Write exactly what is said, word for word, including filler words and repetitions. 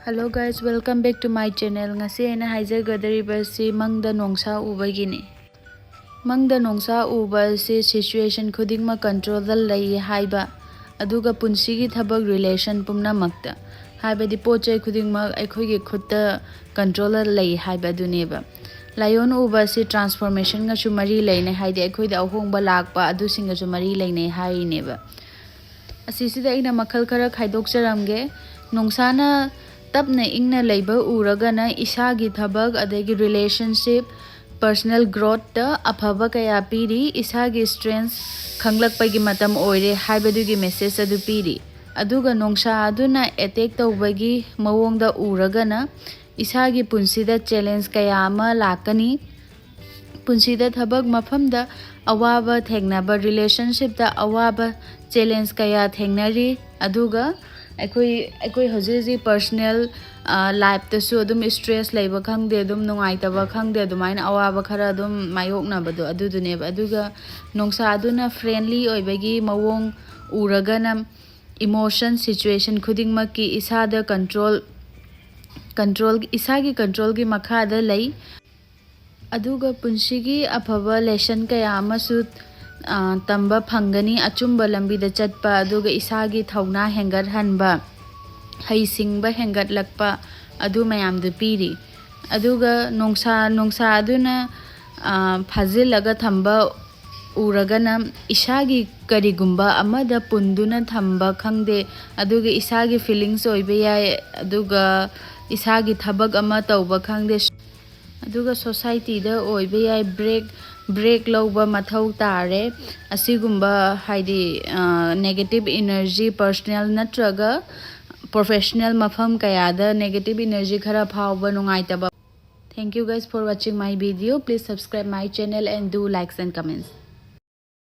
Hello guys, welcome back to my channel. ꯉꯁꯤ ꯑꯩꯅ ꯍꯥꯏꯖꯒꯗꯧꯔꯤꯕꯁꯤ ꯃꯪꯗ ꯅꯣꯡꯁꯥ ꯎꯕꯒꯤꯅꯤ꯫ ꯃꯪꯗ ꯅꯣꯡꯁꯥ ꯎꯕ ꯑꯁꯤ situation ꯈꯨꯗꯤꯡꯃꯛ controlꯗ ꯂꯩ ꯍꯥꯏꯕ, ꯑꯗꯨꯒ ꯄꯨꯟꯁꯤꯒꯤ ꯊꯕꯛ relation ꯄꯨꯝꯅꯃꯛꯇ, ꯍꯥꯏꯕꯗꯤ ꯄꯣꯠ ꯆꯩ ꯈꯨꯗꯤꯡꯃꯛ ꯑꯩꯈꯣꯏꯒꯤ ꯈꯨꯠꯇ controlꯗ ꯂꯩ ꯍꯥꯏꯕ ꯑꯗꯨꯅꯦꯕ꯫ Lion ꯎꯕ ꯑꯁꯤ transformationꯒꯁꯨ ꯃꯔꯤ ꯂꯩꯅꯩ, ꯍꯥꯏꯗꯤ ꯑꯩꯈꯣꯏꯗ ꯑꯍꯣꯡꯕ ꯂꯥꯛꯄ ꯑꯗꯨꯁꯤꯡꯒꯁꯨ ꯃꯔꯤ ꯂꯩꯅꯩ ꯍꯥꯏꯔꯤꯅꯦꯕ꯫ ꯑꯁꯤꯁꯤꯗ ꯑꯩꯅ ꯃꯈꯜ ꯈꯔ ꯈꯥꯏꯗꯣꯛꯆꯔꯝꯒꯦ꯫ ꯅꯣꯡꯁꯥꯅ ꯇꯞꯅ ꯏꯪꯅ ꯂꯩꯕ ꯎꯔꯒꯅ ꯏꯁꯥꯒꯤ ꯊꯕꯛ ꯑꯗꯒꯤ relationship, personal growthꯇ ꯑꯐꯕ ꯀꯌꯥ ꯄꯤꯔꯤ꯫ ꯏꯁꯥꯒꯤ strength ꯈꯪꯂꯛꯄꯒꯤ ꯃꯇꯝ ꯑꯣꯏꯔꯦ ꯍꯥꯏꯕꯗꯨꯒꯤ message ꯑꯗꯨ ꯄꯤꯔꯤ꯫ ꯑꯗꯨꯒ ꯅꯣꯡꯁꯥ ꯑꯗꯨꯅ attack ꯇꯧꯕꯒꯤ ꯃꯑꯣꯡꯗ ꯎꯔꯒꯅ ꯏꯁꯥꯒꯤ ꯄꯨꯟꯁꯤꯗ challenge ꯀꯌꯥ ꯑꯃ ꯂꯥꯛꯀꯅꯤ꯫ ꯄꯨꯟꯁꯤꯗ ꯊꯕꯛ ꯃꯐꯝꯗ ꯑꯋꯥꯕ ꯊꯦꯡꯅꯕ, relationshipꯇ ꯑꯋꯥꯕ, challenge ꯀꯌꯥ ꯊꯦꯡꯅꯔꯤ꯫ ꯑꯗꯨꯒ ꯑꯩꯈꯣꯏ ꯑꯩꯈꯣꯏ ꯍꯧꯖꯤꯛ ꯍꯧꯖꯤꯛ personal lifeꯇꯁꯨ ꯑꯗꯨꯝ stress ꯂꯩꯕ ꯈꯪꯗꯦ, ꯑꯗꯨꯝ ꯅꯨꯡꯉꯥꯏꯇꯕ ꯈꯪꯗꯦ, ꯑꯗꯨꯃꯥꯏꯅ ꯑꯋꯥꯕ ꯈꯔ ꯑꯗꯨꯝ ꯃꯥꯌꯣꯛꯅꯕꯗꯣ ꯑꯗꯨꯗꯨꯅꯦꯕ꯫ ꯑꯗꯨꯒ ꯅꯣꯡꯁꯥ ꯑꯗꯨꯅ friendly ꯑꯣꯏꯕꯒꯤ ꯃꯑꯣꯡ ꯎꯔꯒꯅ emotion situation ꯈꯨꯗꯤꯡꯃꯛꯀꯤ ꯏꯁꯥꯗ control control ꯏꯁꯥꯒꯤ controlꯒꯤ ꯃꯈꯥꯗ ꯂꯩ꯫ ꯑꯗꯨꯒ ꯄꯨꯟꯁꯤꯒꯤ ꯑꯐꯕ lesson ꯀꯌꯥ ꯑꯃꯁꯨ ꯇꯝꯕ ꯐꯪꯒꯅꯤ꯫ ꯑꯆꯨꯝꯕ ꯂꯝꯕꯤꯗ ꯆꯠꯄ, ꯑꯗꯨꯒ ꯏꯁꯥꯒꯤ ꯊꯧꯅꯥ ꯍꯦꯟꯒꯠꯍꯟꯕ, ꯍꯩꯁꯤꯡꯕ ꯍꯦꯟꯒꯠꯂꯛꯄ, ꯑꯗꯨ ꯃꯌꯥꯝꯗꯨ ꯄꯤꯔꯤ꯫ ꯑꯗꯨꯒ ꯅꯣꯡꯁꯥ ꯅꯣꯡꯁꯥ ꯑꯗꯨꯅ ꯐꯥꯖꯤꯜꯂꯒ ꯊꯝꯕ ꯎꯔꯒꯅ ꯏꯁꯥꯒꯤ ꯀꯔꯤꯒꯨꯝꯕ ꯑꯃꯗ ꯄꯨꯟꯗꯨꯅ ꯊꯝꯕ ꯈꯪꯗꯦ, ꯑꯗꯨꯒ ꯏꯁꯥꯒꯤ feelings ꯑꯣꯏꯕ ꯌꯥꯏ, ꯑꯗꯨꯒ ꯏꯁꯥꯒꯤ ꯊꯕꯛ ꯑꯃ ꯇꯧꯕ ꯈꯪꯗꯦ, ꯑꯗꯨꯒ societyꯗ ꯑꯣꯏꯕ ꯌꯥꯏ, break break ꯂꯧꯕ ꯃꯊꯧ ꯇꯥꯔꯦ꯫ ꯑꯁꯤꯒꯨꯝꯕ ꯍꯥꯏꯗꯤ negative energy personal ꯅꯠꯇ꯭ꯔꯒ professional ꯃꯐꯝ ꯀꯌꯥꯗ negative energy ꯈꯔ ꯐꯥꯎꯕ ꯅꯨꯡꯉꯥꯏꯇꯕ꯫ Thank you guys for watching my video. Please subscribe my channel and do likes and comments.